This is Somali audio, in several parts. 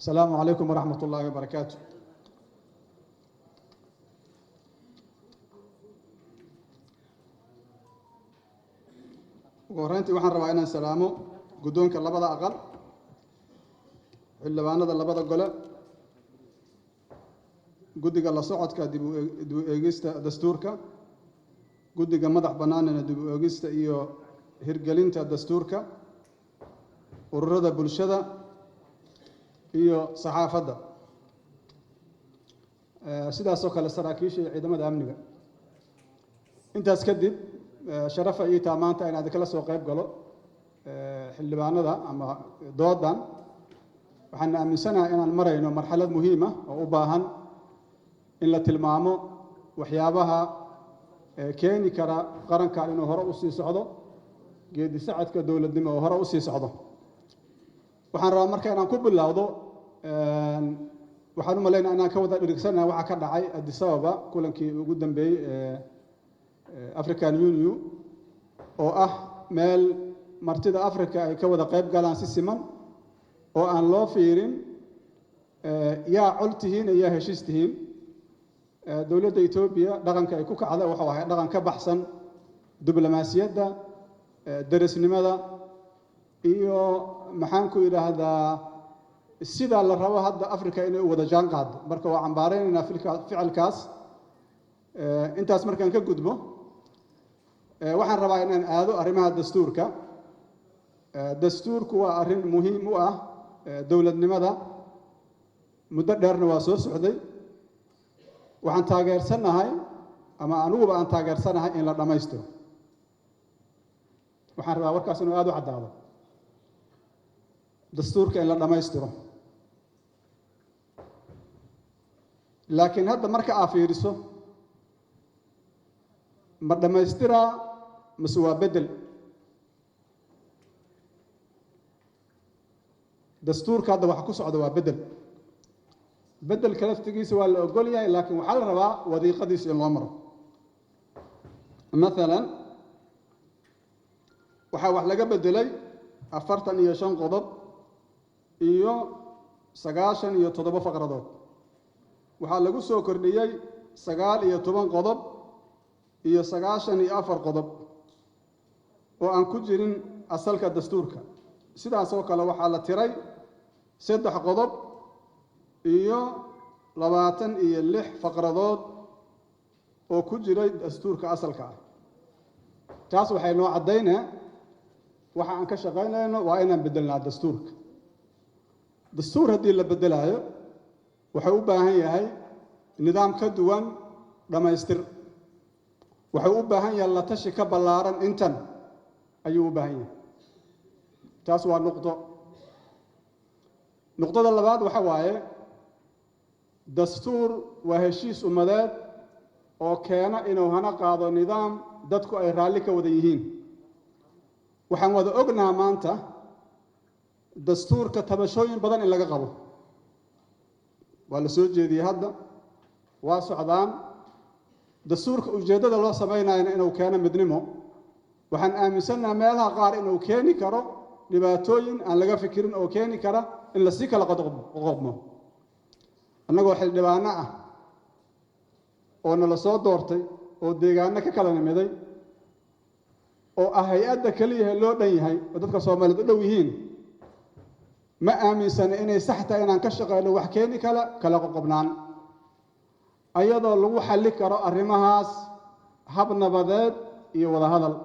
Asalaamu calaykum waraxmat ullaahi wabarakaatu. Ugu horreyntii waxaan rabaa inaan salaamo guddoonka labada aqal, xildhibaanada labada gole, guddiga la socodka dib u eegista dastuurka, guddiga madax bannaanina dib u eegista iyo hirgelinta dastuurka, ururada bulshada iyo saxaafadda, sidaasoo kale saraakiisha iyo ciidamada amniga. Intaas kadib, sharafa ii taa maanta inaan idinkala soo qayb galo xildhibaanada ama doodan. Waxaan aaminsanahay inaan marayno marxalad muhiim ah oo u baahan in la tilmaamo waxyaabaha keeni kara qarankan inuu hore u sii socdo, geedi socodka dowladnimo oo hore u sii socdo. Waxaan rabaa marka inaan ku bilowdo, waxaan u malaynaya inaan ka wada dhirigsanahay waxa ka dhacay Addis Ababa, kulankii ugu dambeeyey ee African Union, oo ah meel martida Africa ay ka wada qayb galaan si siman oo aan loo fiirin yaa col tihiin iyo yaa heshiis tihiin. Dowladda Etoobiya dhaqanka ay ku kacda wuxuu ahay dhaqan ka baxsan diblomaasiyadda, derisnimada iyo maxaan ku idhaahdaa sidaa la rabo hadda Africa inay u wada jaan qaado. Marka waa cambaaraynaynaa ficilkaas. Intaas markaan ka gudbo, waxaan rabaa inaan aado arrimaha dastuurka. Dastuurku waa arrin muhiim u ah dowladnimada, muddo dheerna waa soo socday. Waxaan taageersanahay, ama aniguba aan taageersanahay, in la dhammaystiro. Waxaan rabaa warkaas inuu aada u caddaado: dastuurka in la dhammaystiro. Laakiin hadda marka aa fiiriso, ma dhammaystiraa mase waa beddel? Dastuurka hadda waxa ku socda waa beddel. Beddelka laftigiisa waa la ogol yahay, laakiin waxaa la rabaa wadiiqadiisa in loo maro. Maalan waxaa wax laga beddelay 45 qodob iyo 97 faqradood. Waxaa lagu soo kordhiyey 19 qodob iyo 94 qodob oo aan ku jirin asalka dastuurka. Sidaas oo kale waxaa la tiray 3 qodob iyo 26 faqradood oo ku jiray dastuurka asalka ah. Taas waxay noo caddaynaa waxa aan ka shaqaynayno waa inaan beddelnaa dastuurka. Dastuur haddii la beddelaayo, wuxuu u baahan yahay nidaam ka duwan dhammaystir. Wuxuu u baahan yahay la tashi ka ballaaran intan ayuu u baahan yahay. Taas waa nuqdo. Nuqdada labaad waxa waaye, dastuur waa heshiis ummadeed oo keena inuu hana qaado nidaam dadku ay raalli ka wada yihiin. Waxaan wada ognaha maanta dastuurka tabashooyin badan in laga qabo. Waa la soo jeediyey, hadda waa socdaan. Dastuurka ujeeddada loo samaynayana inuu keeno midnimo. Waxaan aaminsannaha meelaha qaar inuu keeni karo dhibaatooyin aan laga fikirin oo keeni kara in lasii kala qoqobmo. Annagoo xildhibaano ah oo nala soo doortay oo deegaano ka kala nimiday oo ah hay-adda keliyaha loo dhan yahay oo dadka Soomaaliyeed u dhow yihiin, ma aaminsana inay sax tahay inaan ka shaqeyno wax keeni kala kala qoqobnaan, ayadoo lagu xalli karo arrimahaas hab nabadeed iyo wada hadal.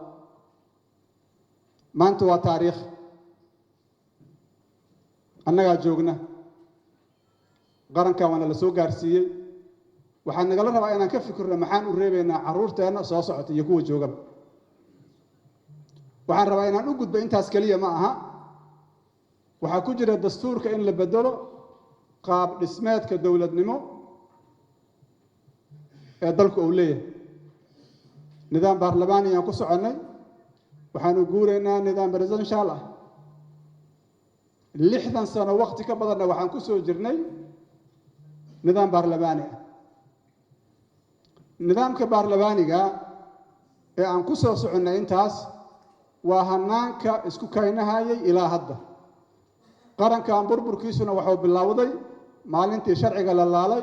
Maanta waa taariikh. Annagaa joogna qarankan, waana la soo gaarsiiyey. Waxaa nagala rabaa inaan ka fikirno maxaan u reebaynaa carruurteenna soo socota iyo kuwa joogaba. Waxaan rabaa inaan u gudbo, intaas keliya ma aha. Waxaa ku jira dastuurka in la bedelo qaab dhismeedka dowladnimo ee dalku uu leeyahay. Nidaam baarlamaani aan ku soconnay, waxaanu guuraynaa nidaam presidential ah. 60 sano wakti ka badanna waxaan ku soo jirnay nidaam baarlamaani ah. Nidaamka baarlamaaniga ee aan ku soo soconnay intaas waa hanaanka isku kaynahayay ilaa hadda. Qarankan burburkiisuna wuxuu bilowday maalintii sharciga la laalay,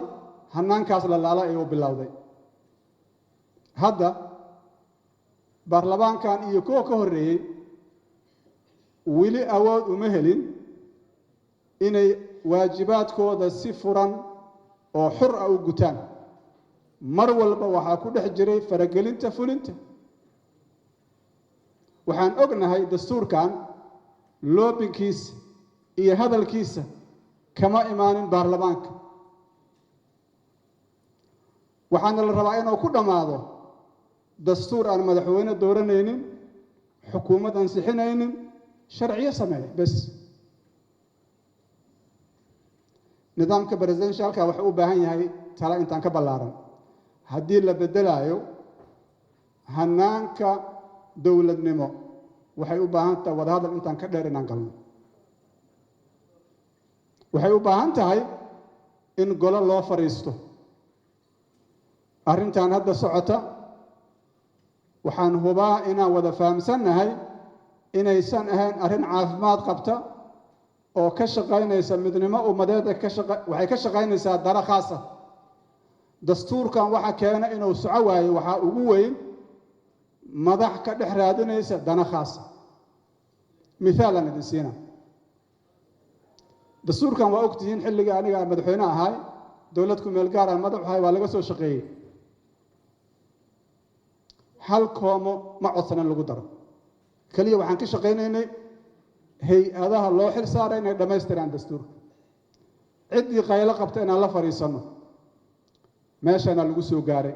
hanaankaas la laalay ayuu bilowday. Hadda baarlamaankan iyo kuwa ka horreeyey weli awood uma helin inay waajibaadkooda si furan oo xur ah u gutaan. Mar walba waxaa ku dhex jiray faragelinta fulinta. Waxaan ognahay dastuurkan lobbying-kiisa iyo hadalkiisa kama imaanin baarlamaanka. Waxaana la rabaa inuu ku dhammaado dastuur aan madaxweyne dooranaynin, xukuumad ansixinaynin, sharciyo sameeya bes. Nidaamka presidential-ka wuxuu u baahan yahay tala intaan ka ballaaran. Haddii la beddelaayo hanaanka dowladnimo, waxay u baahan tahay wadahadal intaan ka dheer inaan galno. Waxay u baahan tahay in golo loo fadhiisto. Arrintan hadda socota waxaan hubaa inaan wada fahamsannahay inaysan ahayn arrin caafimaad qabta oo ka shaqaynaysa midnimo ummadeed. Waxay ka shaqaynaysaa dara khaasa. Dastuurkan waxa keena inuu soco waayo waxaa ugu weyn madax ka dhex raadinaysa dana khaasa. Mithaalaan idin siina. Dastuurkan waa ogtihiin, xilligii aniga aan madaxweyne ahay, dowlad ku meel gaar ah madax ahay, waa laga soo shaqeeyey. Hal koomo ma codsan in lagu daro. Keliya waxaan ka shaqaynaynay hay-adaha loo xil saaray inay dhammaystiraan dastuurka. Ciddii qaylo qabta inaan la fadhiisanno. Meeshana lagu soo gaaray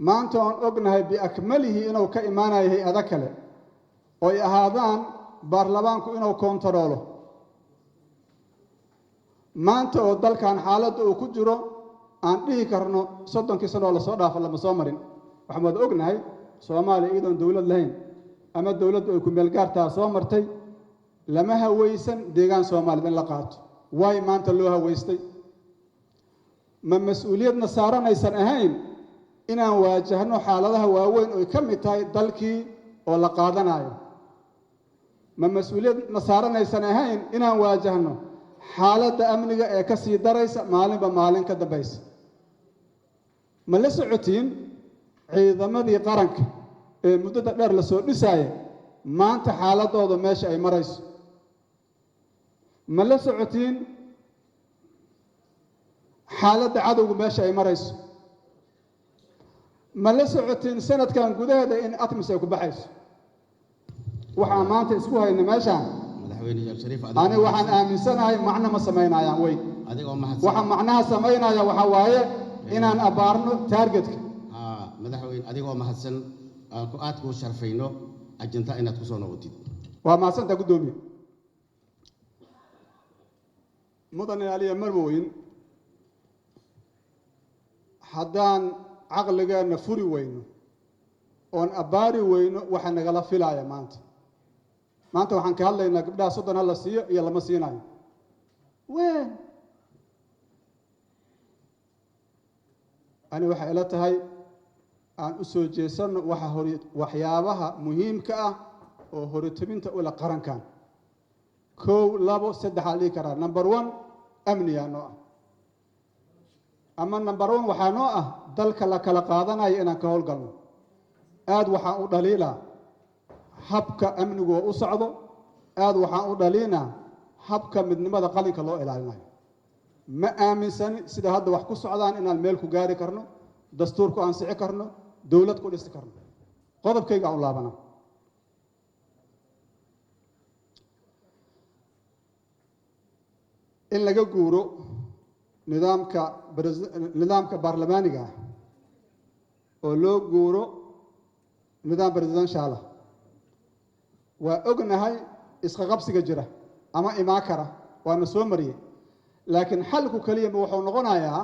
maanta oon ognahay biakmalihi inuu ka imaanayo hay-ado kale oo ay ahaadaan baarlamaanku inuu kontaroolo. Maanta oo dalkan xaaladda uu ku jiro aan dhihi karno 30kii sano oo lasoo dhaafo lama soo marin. Waxaan wada ognahay Soomaaliya iyadoon dowlad lahayn ama dowladdu ay ku meel gaartaa soo martay, lama hawaysan deegaan Soomaaliyed in la qaato. Waay maanta loo hawaystay? Ma mas-uuliyadna saaranaysan ahayn inaan waajahno xaaladaha waaweyn oy ka mid tahay dalkii oo la qaadanayo? Ma mas-uuliyadna saaranaysan ahayn inaan waajahno xaaladda amniga ee ka sii daraysa maalinba maalin ka dambaysa? Ma la socotiin ciidamadii qaranka ee muddada dheer lasoo dhisaaya maanta xaaladooda meesha ay marayso? Ma la socotiin xaaladda cadowgu meesha ay marayso? Ma la socotiin sanadkan gudaheeda in ATMIS ay ku baxayso? Waxaan maanta isku hayna meeshaan Madaxweyne Shariif, ani waxaan aaminsanahay macno ma samaynayaan weyn. Adigoo mahadsan. Waxa macnaha samaynaya waxaa waaye inaan abbaarno target-ka. Haa, madaxweyne, adigoo mahadsan, aan ku aad kuu sharfayno agenda inaad ku soo noqotid. Waa mahadsantaa, guddoomiye. Mudane aliya marwoyin, haddaan caqligeenna furi weyno oon abbaari weyno waxa nagala filaaya maanta. Maanta waxaan ka hadlaynaa gabdhaha 30 ha la siiyo iyo lama siinayo. Wen ani waxay ila tahay aan u soo jeesanno waxa hor waxyaabaha muhiimka ah oo horitobinta ula qarankan. Kow, labo, saddexaa dhihi karaa. Number one amnigaa noo ah, ama number one waxaa noo ah dalka la kala qaadanayo inaan ka howlgalno. Aad waxaan u dhaliilaa habka amnigu oo u socdo, aad waxaan u dhaliinaa habka midnimada qalinka loo ilaalinayo. Ma aaminsani sida hadda wax ku socdaan inaan meel ku gaari karno, dastuur ku ansixi karno, dowlad ku dhisi karno. Qodobkayga aan u laabana. In laga guuro nidaamka baarlamaaniga ah oo loo guuro nidaam presidential ah, waa ognahay isqaqabsiga jira ama imaan kara, waana soo mariyey. Laakiin xalku keliya ma wuxuu noqonayaa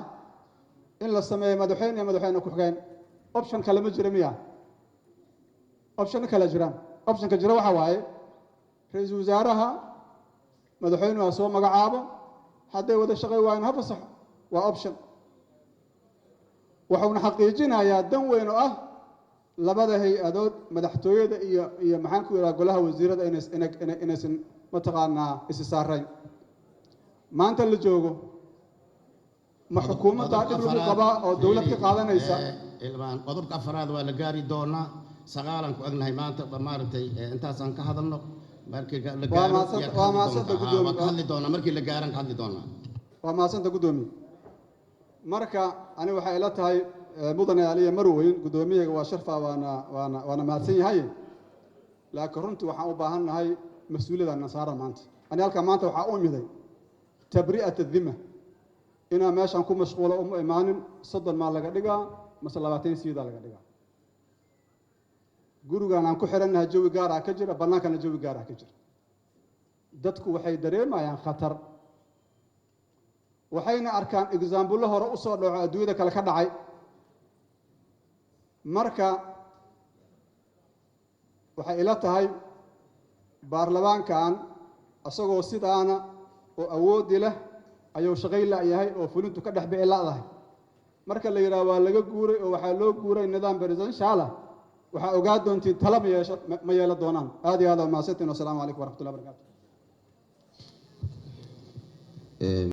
in la sameeyo madaxweyne iyo madaxweyne ku-xigeen? Option kale ma jira miya? Option kale jiraan. Option-ka jira waxaa waaye ra-iisul wasaaraha madaxweynuhu ha soo magacaabo, hadday wada shaqay waayeen ha fasaxo. Waa option. Wuxuuna xaqiijinayaa dan weyn oo ah labada hay-adood, madaxtooyada iyo maxaan ku yidhaha golaha wasiirada, inaysan Mataqaanaa, isi saarayn maanta la joogo, ma xukuumaddaa dhib lagu qabaa oo dowlad ka qaadanaysa? Ilmaan, qodobka afaraad waa la gaari doonaa. 9aan ku egnahay maanta. Maaragtay, intaasaan ka hadalno. Markii la Waa gaaro yaa ka waa hadli mahadsanta, doontaa. guddoomiye. Waa ka hadli doonaa, markii la gaaran ka hadli doonaa. Waa mahadsanta, guddoomiye. Marka ani waxay ila tahay, mudane aliya marweyn, guddoomiyaga waa sharfa, waana mahadsan yahay, laakiin runtii waxaan u baahan nahay mas-uuliyadda saaran maanta. Ani halkaa maanta waxaa u imiday tabri'at dhimma, inaan meeshaan ku mashquulo uma imaanin 30 maa laga dhigaa mase 20 siidaa laga dhigaa. Gurigaan aan ku xirannahay jawi gaar ah ka jira, bannaankana jawi gaar ah ka jira. Dadku waxay dareemayaan khatar, waxayna arkaan example-lo hore u soo dhaco, adduunyada kale ka dhacay. Marka waxay ila tahay baarlamaankan isagoo sidaana oo awoodi leh ayuu shaqayn la'yahay oo fulintu ka dhex bici la'dahay. Marka la yidhaha waa laga guuray oo waxaa loo guuray nidaam presidential ah, waxaa ogaa doontiin tala ma yeesho, ma yeelan doonaan. Aad iyo aad waa mahadsantiin. Wasalaamu calaykum waraxmatullahi barakatu.